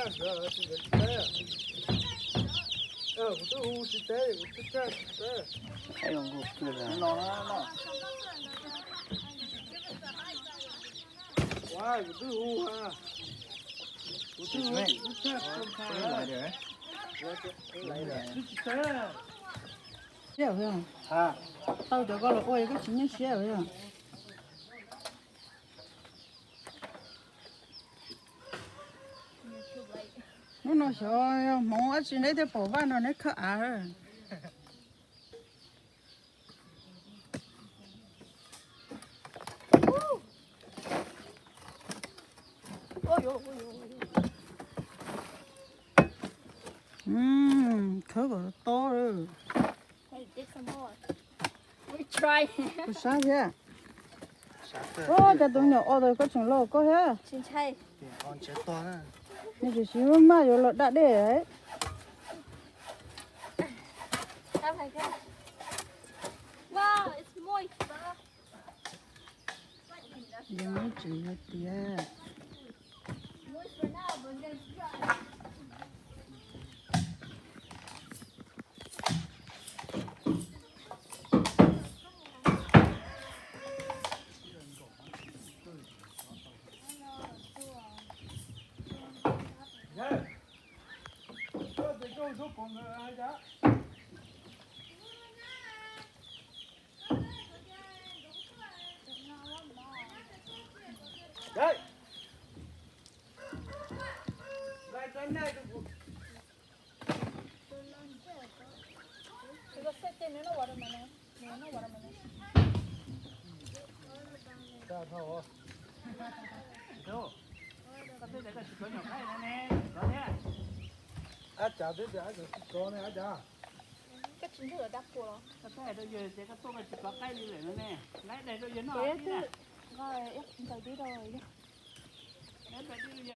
Ntawd tsis ntawd tsis teb. Kuv twb hu tsis teb, kuv twb teb tsis teb. Kuv twb hu, kuv twb hu, kuv twb teb. Siab, tau cov ko los ua koj tsis nyuaj siab yom. Hnub no xyov hmoov dab tsi neb thiaj pom vaj no neb khawb av. Khawb kom tob. Koj sab thiab. Ua cas tus me nyuam o tas koj tseem los koj thiab. Nws tsis siv maj yuav los da dej. Yog muab tsev yog tiag. Ab cav twb tias ab cav tsis kov ne ab cav. Koj tsis ntug da pua los? Koj tsis kov qaib li lawm no ne. Laib daig rau yawg noj. Nqaij daig rau yawg.